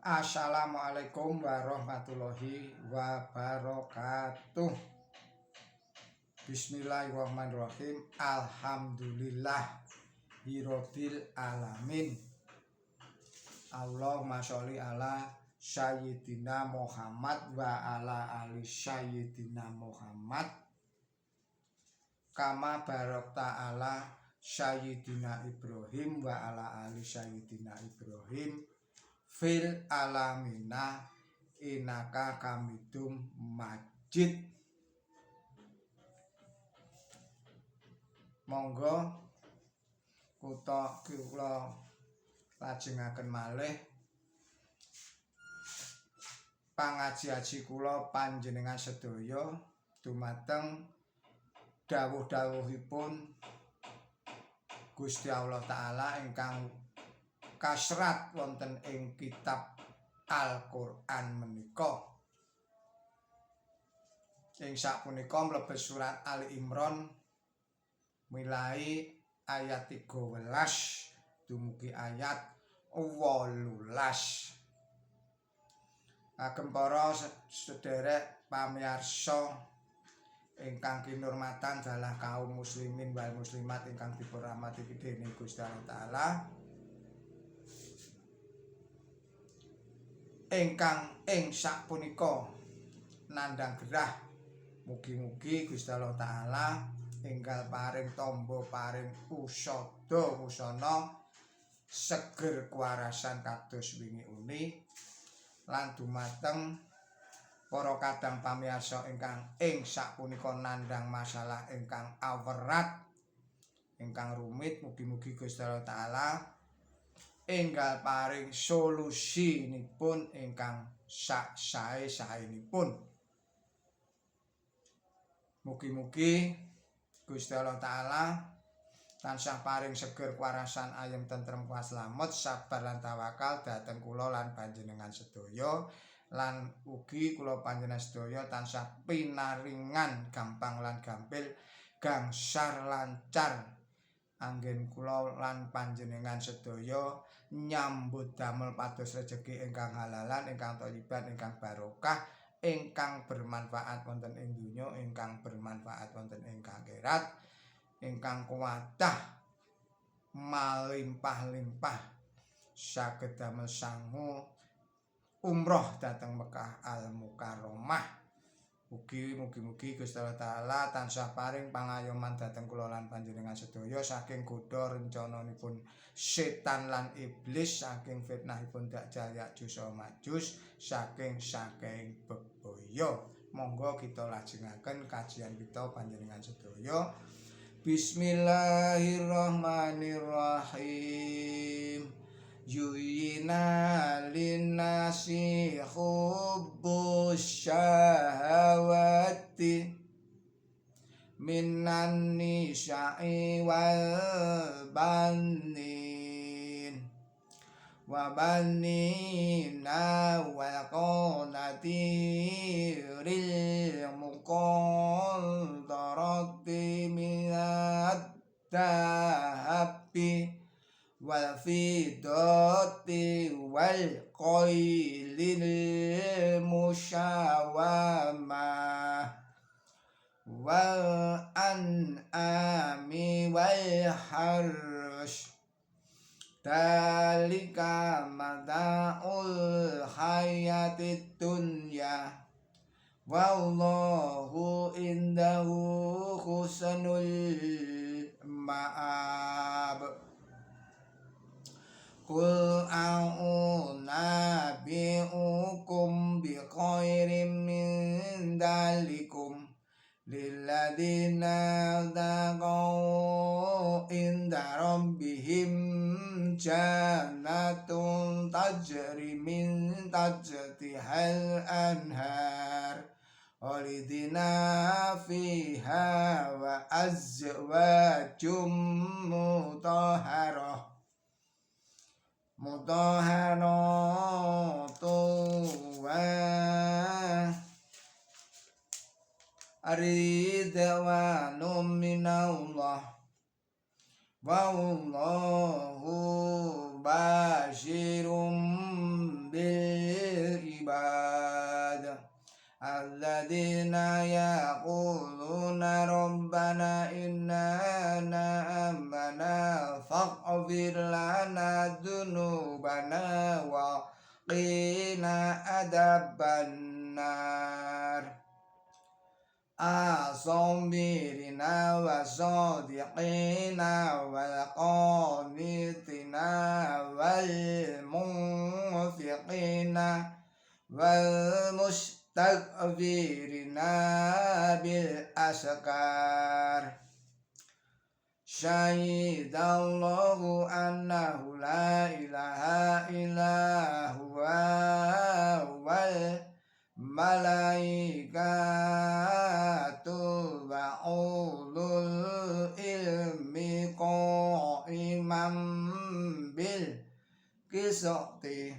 Assalamualaikum warahmatullahi wabarakatuh. Bismillahirrahmanirrahim. Alhamdulillah hirabbil alamin. Allahumma sholli ala Sayyidina Muhammad wa ala ali Sayyidina Muhammad kama barakta ala Sayyidina Ibrahim wa ala ali Sayyidina Ibrahim fil alamina inaka kamidum majid. Monggo kutha kula lajengaken malih pangaji-aji kula panjenengan sedaya dumateng dawuh-dawuhipun Gusti Allah Ta'ala ingkang kasrat wonten ing kitab Al-Qur'an menika. Ing sapunika mlebet surat Ali Imran milai ayat 13 dumugi ayat 18. Kagem para sederek pamirsa ingkang kinurmatan dalah kaum muslimin wal muslimat ingkang dipun rahmati dening Gusti Allah Ta'ala, ingkang ing sapunika nandhang gerah, mugi-mugi Gusti Allah Ta'ala enggal paring tamba paring usada wusana seger kuwarasan kados wingi uni lan dumateng para kadang pamirsa ingkang ing sapunika nandhang masalah ingkang awerat ingkang rumit, mugi-mugi Gusti Allah Ta'ala enggal paring solusinipun ingkang sak sae-saenipun. Mugi-mugi Gusti Allah Ta'ala tansah paring seger kuwarasan ayem tentrem kuat slamet sabar lan tawakal dhateng kula lan panjenengan sedaya, lan ugi kula panjenengan sedaya tansah pinaringan gampang lan gampil gangsar lancar anggen kula lan panjenengan sedaya nyambut damel pados rejeki ingkang halalan, ingkang thayyiban, ingkang barokah, ingkang bermanfaat wonten ing donya, ingkang bermanfaat wonten ing akhirat, ingkang kuwatah malimpah-limpah saged damel sangu umroh dhateng Mekah Al Mukarramah. Mugi mugi-mugi Gusti Allah Ta'ala tansah paring pangayoman dhateng kula lan panjenengan sedaya saking godha rencananipun setan lan iblis, saking fitnahipun Dajjal Ya'juj wa Ma'juj, saking saking bebaya. Monggo kita lajengaken kajian kita panjenengan sedaya. Bismillahirrahmanirrahim. Yuyina linnasi hubbus syahawati minan nisa'i wal banin wa banina wal qanatiril muqantarati minad dahabi wal fiddati wal qailil musyawamah wal an'ami wal harsh dalika mata'ul hayatid dunya wallahu indahu husnul ma'ab. Qul a'unabbi'ukum bi khairin min dalikum lilladina taqaw inda rabbihim jannatun tajri min tajtihal anhar khalidina fiha wa azwajum mutahharah mutahharatu wa ridwanum minallah wallahu basyirum bil Rabbana wa qina adzabannar. Asabirina wa sadiqina wal qanitina wal munfiqina wal mustaghfirina bil askar. Syahidallahu annahu la ilaha illa huwa wal malaikatu wa ulul ilmi qa'iman bil qisati.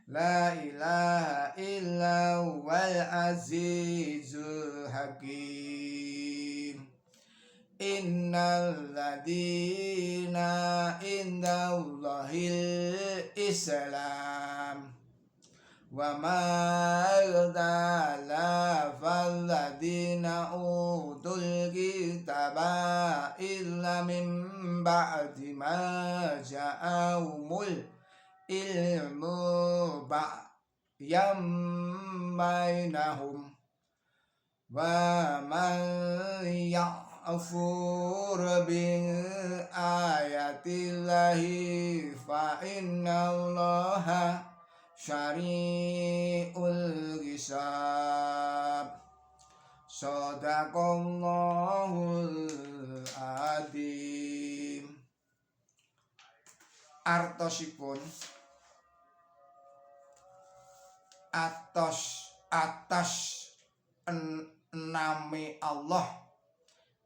La ilaha illa huwal azizul hakim. Innal ladina indallahil islam wa ma ikhtalafa alladhina utul kitaba illa min ba'di ma ja'ahumul ilmu ba'yam bainahum wa man ya'fur bi ayatillahi fa innallaha syari'ul hisab. Sadaqallahul adzim. Artosipun atos atas nami Allah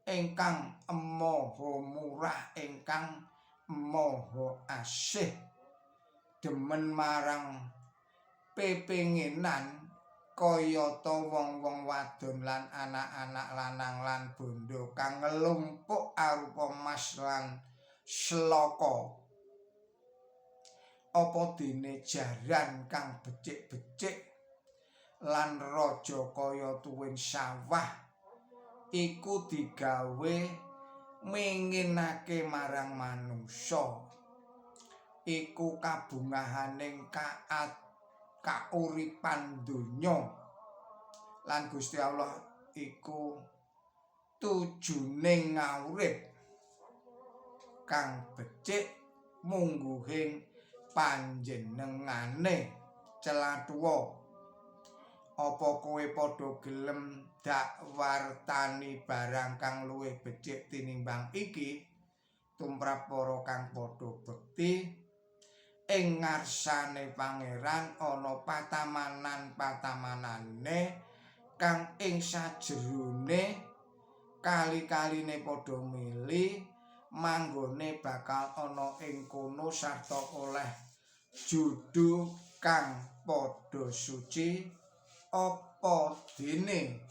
ingkang maha murah ingkang maha asih, demen marang pepenginan kayata wong-wong wadon lan anak-anak lanang lan bondo kang ngelumpuk arupa mas lan sloka. Apa dene jaran kang becik-becik lan raja kaya tuwin sawah iku digawe minginake marang manungsa. Iku kabungahaning kauripan donya lan Gusti Allah iku tujuning ngaurip kang becik mungguhing panjenengane celathuwa. Apa kowe padha gelem dakwartani barang kang luwih becik tinimbang iki? Tumrap para kang padha bekti ing ngarsane Pangeran ana patamanan-patamanane kang ing sajerone kali-kaline padha mili, manggone bakal ana ing kono sarta oleh judu kang padha suci. Apa dene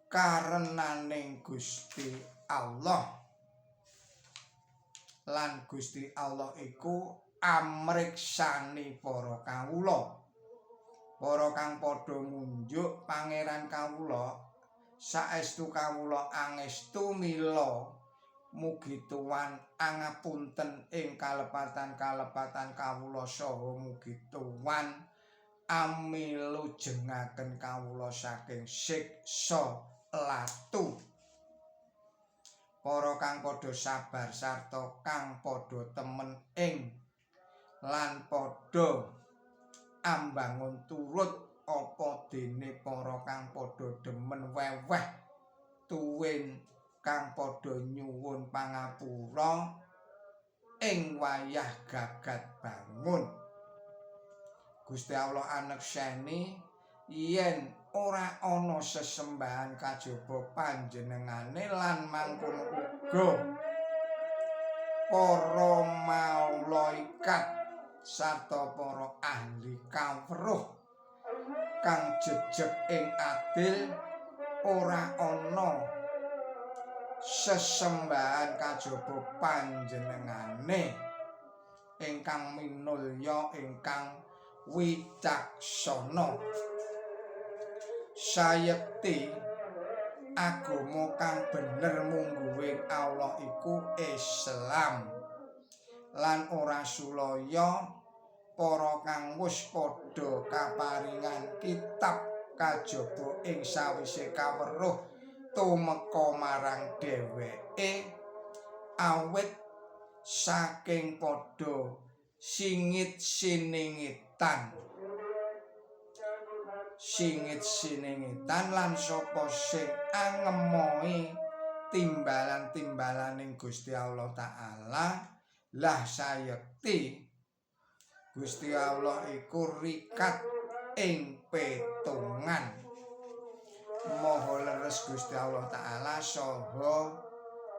karenaning Gusti Allah lan Gusti Allah iku amriksani para kawula, para kang padha ngunjuk pangeran kawula. Saestu kawula angestu mila mugi tuwan angapunten ing kalepatan-kalepatan kawula saha mugi tuwan amilujengaken kawula saking siksa latu. Para kang padha sabar sarta kang padha temen ing lan padha ambangun turut, apa dene para kang padha demen weweh tuwin kang padha nyuwun pangapura ing wayah gagat bangun. Gusti Allah anekseni yen ora ana sesembahan kajaba panjenengane lan mangkono uga para malaikat sarta para ahli kawruh kang jejeg ing adil, ora ana sesembahan kajaba panjenengane ingkang minulya ingkang wicaksana. Sayekti agama kang bener mungguhing Allah iku Islam Lan ora sulaya para kang wus padha kaparingan kitab kajaba ing sawise kaweruh tumeka marang dheweke, awit saking padha singit siningitan. Singit siningitan lan sapa sing angemohi timbalan-timbalaning Gusti Allah Ta'ala, lah sayekti Gusti Allah iku rikat ing petungan. Maha leres Gusti Allah Ta'ala saha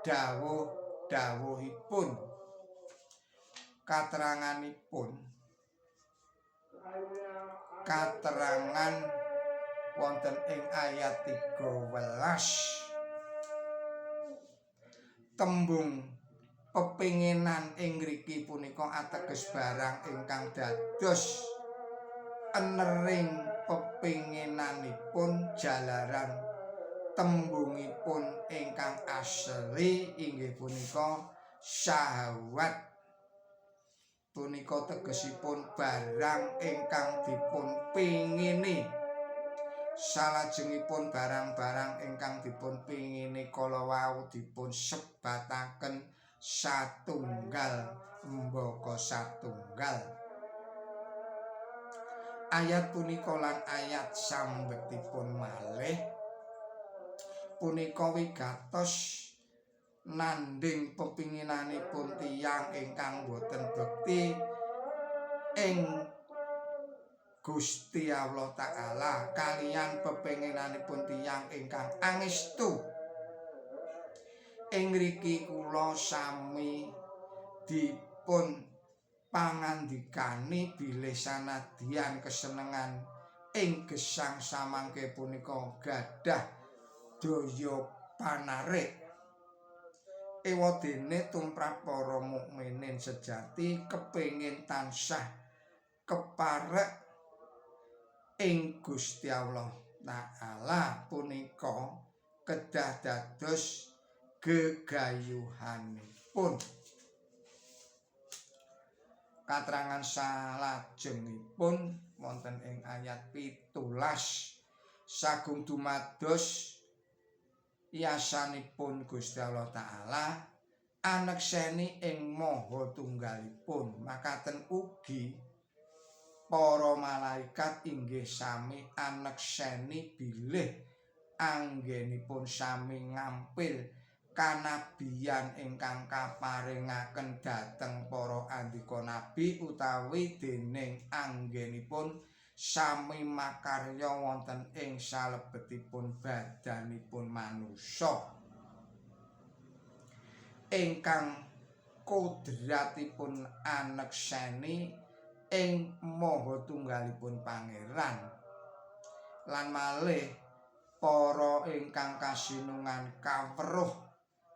dawuh-dawuhipun. Kateranganipun, katerangan wonten ing ayat 13, tembung pepinginan ing ngriki punika ateges barang ingkang dados enering pepinginanipun, jalaran tembungipun ingkang asli inggih punika syahwat. Punika tegesipun barang ingkang dipun pingini. Salajengipun barang-barang ingkang dipun pingini kala wau dipun sebataken satunggal mbaka satunggal. Ayat punika lan ayat sambetipun malih punika wigatos nandhing pepinginanipun tiyang ingkang boten bekti ing Gusti Allah Ta'ala kaliyan pepinginanipun tiyang ingkang angestu. Ing ngriki kula sami dipun pangandikani bilih sanadyan kesenengan ing gesang samangke punika gadah daya panarik, ewadene tumrap para mukminin sejati kepengin tansah keparek ing Gusti Allah Ta'ala punika kedah dados gegayuhanipun. Katerangan salajengipun wonten ing ayat 17, sagung dumados yasanipun Gusti Allah Ta'ala anekseni ing maha tunggalipun, makaten ugi para malaikat inggih sami anekseni bilih anggenipun sami ngampil kanabiyan ingkang kaparingaken dhateng para andika nabi utawi dening anggenipun sami makarya wonten ing salebetipun badanipun manusa ingkang kodratipun anekseni ing maha tunggalipun Pangeran. Lan malih para ingkang kasinungan kaweruh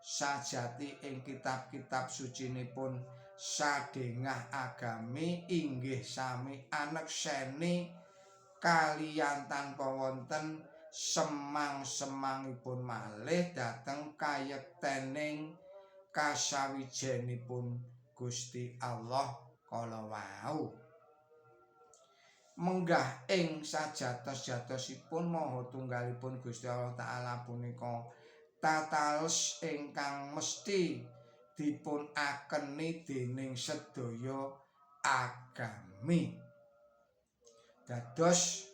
sajati ing kitab-kitab sucinipun sadengah agami inggih sami anekseni kaliyan tanpa wonten semang-semangipun malih dhateng kayektening kasawijenipun Gusti Allah kala wau. Menggah ing sajatos-jatosipun maha tunggalipun Gusti Allah Ta'ala punika tatales ingkang mesti dipun akeni dening sedaya agami. Dados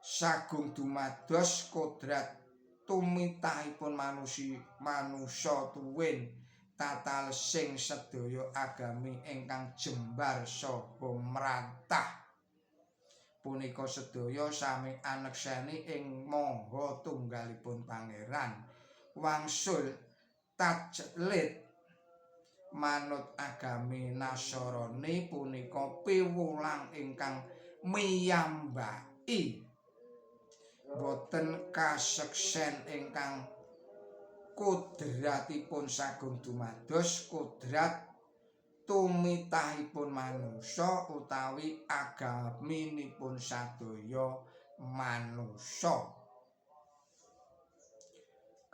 sagung dumados kodrat tumitahipun manusa tuwin tatalesing sedaya agami ingkang jembar saha mrantah punika sedaya sami anekseni ing maha tunggalipun Pangeran. Wangsul tajlid manut agami Nasrani punika piwulang ingkang miyambaki, boten kaseksen ingkang kodratipun sagung dumados kodrat tumitahipun manusa utawi agaminipun sadaya manusa.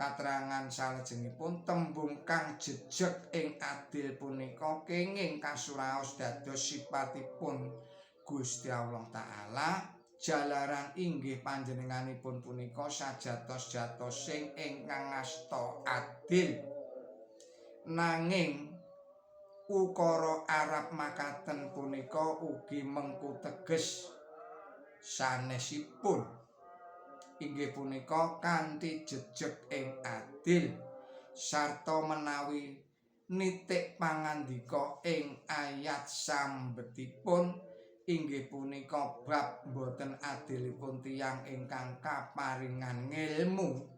Katerangan salajengipun tembung kang jejeg ing adil punika kenging kasuraos dados sipatipun Gusti Allah Ta'ala, jalaran inggih panjenenganipun punika sajatos-jatosing ingkang ngasta adil. Nanging ukara Arab makaten punika ugi mengku teges sanesipun, inggih punika kanthi jejeg ing adil, sarta menawi nitik pangandika ing ayat sambetipun inggih punika bab boten adilipun tiyang ingkang kaparingan ngilmu.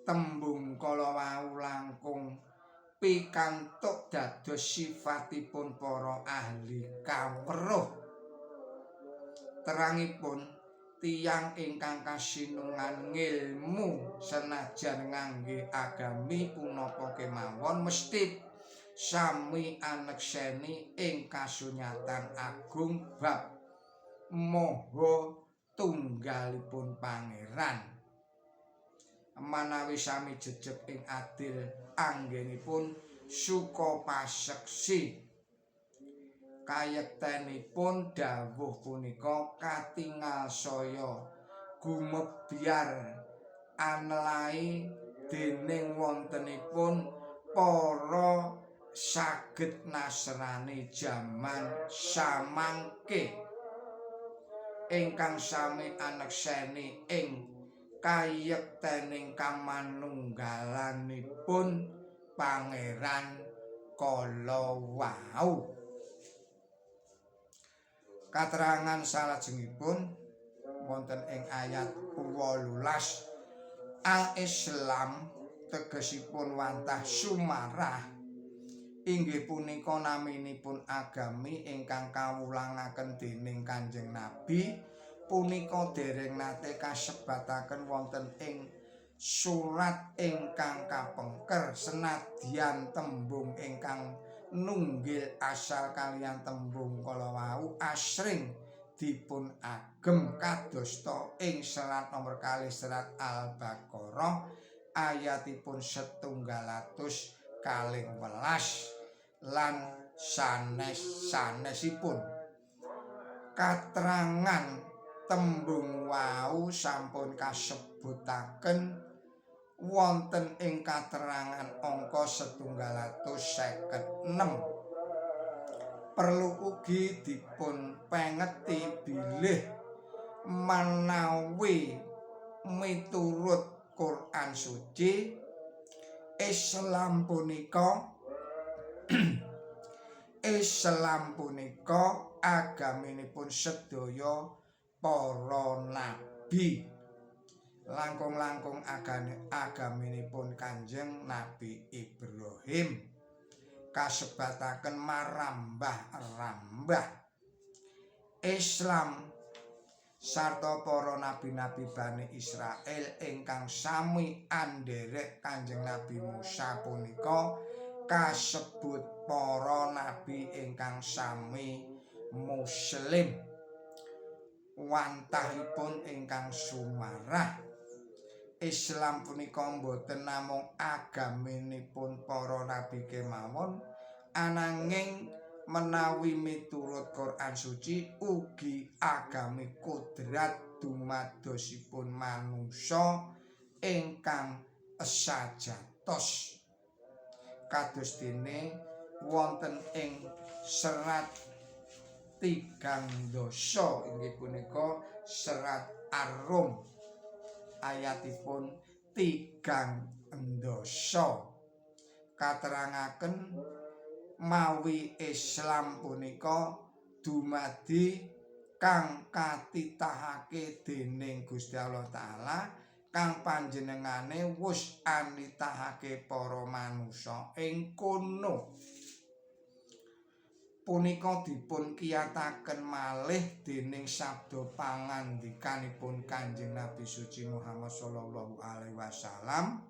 Tembung kala wau langkung pikantuk dados sifatipun para ahli kawruh. Terangipun tiyang ingkang kasinungan ngilmu senajan ngangge agami punapa kemawon mesti sami anekseni ing kasunyatan agung bab maha tunggalipun Pangeran. Manawi sami jejeg ing adil anggenipun suka paseksi. Kayektenipun dawuh punika katingal saya gumebyar anelai dening wontenipun para saged Nasrani jaman samangke ingkang sami anekseni ing kayektening kamanunggalanipun Pangeran kala wau. Katerangan salajengipun wonten ing ayat 18, Al-Islam tegesipun wantah sumarah, inggih punika naminipun agami ingkang kawulangaken dening Kanjeng Nabi punika dereng nate kasebataken wonten ing surat ingkang kapengker, senadyan tembung ingkang nunggil asal kaliyan tembung kala wau asring dipun agem kadosta ing serat nomor 2 serat Al-Baqarah ayatipun 112 lan sanes-sanesipun. Katerangan tembung wau sampun kasebutaken wonten ing katerangan angka 156. Perlu ugi dipun pengeti bilih menawi miturut Quran Suci Islam punika Islam punika agaminipun sedaya para nabi, langkung-langkung agaminipun Kanjeng Nabi Ibrahim kasebataken marambah-rambah. Islam sarta para nabi-nabi Bani Israel ingkang sami anderek Kanjeng Nabi Musa punika kasebut para nabi ingkang sami muslim. Wantahipun ingkang sumarah, Islam punika mboten namung agaminipun para nabi kemawon, ananging menawi miturut Quran Suci ugi agami kodrat dumadosipun manungsa ingkang sajatos. Kados dene wonten ing serat 3 dasa inggih punika serat Ar-Rum ayatipun 3 dasa katerangaken mawi Islam punika dumadi kang katitahake dening Gusti Allah Ta'ala kang panjenengane wus anitahake para manungsa ing kono. Punika dipun kiyataken malih dening sabda pangandikanipun Kanjeng Nabi Suci Muhammad sallallahu alaihi wasallam,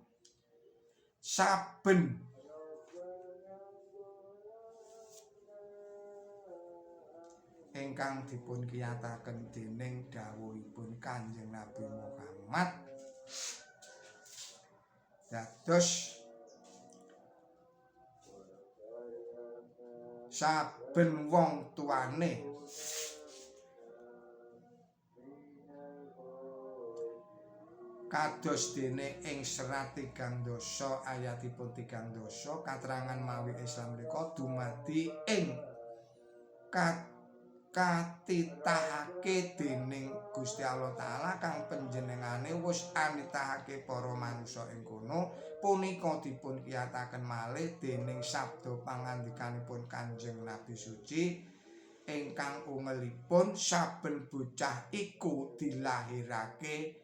saben ingkang dipun kiyataken dening dawuhipun Kanjeng Nabi Muhammad Dados saben wong tuane kados dene ing serat 3 dasa ayatipun 3 dasa katerangan mawi Islam menika dumadi ing katitahake dening Gusti Allah Ta'ala kang panjenengane wis anitahake para manusa ing kono punika dipun kiyataken malih dening sabda pangandikanipun Kanjeng Nabi Suci ingkang ungelipun saben bocah iku dilahirake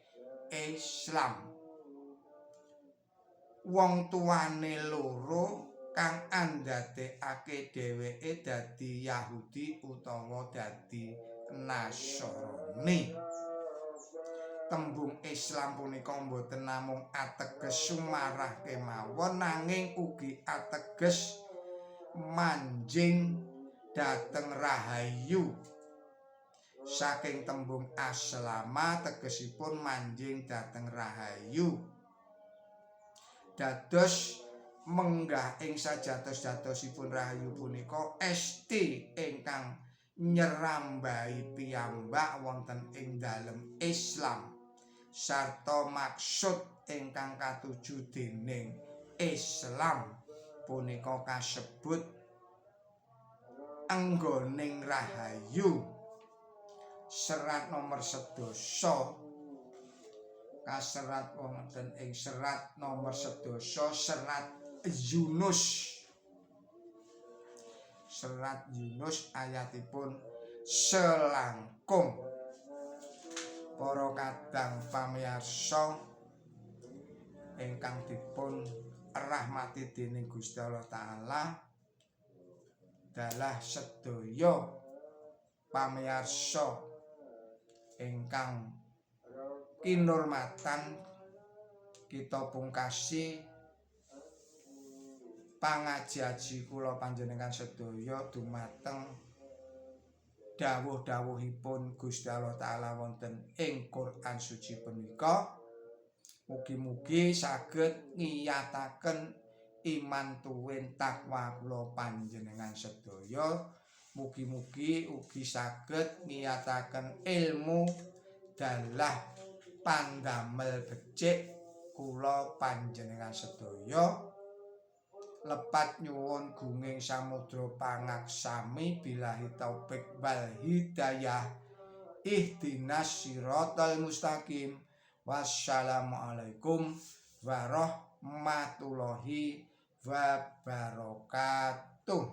Islam. Wong tuane loro kang andadekake dheweke dadi Yahudi utawa dadi Nasrani. Tembung Islam punika mboten namung ateges sumarah kemawon nanging ugi ateges manjing dhateng rahayu. Saking tembung aslama tegesipun manjing dhateng rahayu. Dados menggah ing sajatos-jatosipun rahayu punika esti ingkang nyerambahi piyambak wonten ing dalem Islam sarta maksud ingkang katuju dening Islam punika kasebut anggoning rahayu. Serat nomor 10 kaserat wonten ing serat nomor 10 serat Yunus. Serat Yunus ayatipun selangkung. Para kadang pamirsa ingkang dipun rahmati dening Gusti Allah Ta'ala, dalah sedaya pamirsa ingkang kinurmatan, kita pungkasi pangaji-aji kula panjenengan sedaya dumateng dawuh-dawuhipun Gusti Allah Ta'ala wonten ing Quran Suci punika. Mugi-mugi saged ngiyataken iman tuwin takwa kula panjenengan sedaya. Mugi-mugi ugi saged ngiyataken ilmu dalah pandamel becik kula panjenengan sedaya. Lepat nyuwun gunging samudra pangaksami billahi taufik wal hidayah, ihdinas siratal mustaqim. Wassalamualaikum warahmatullahi wabarakatuh.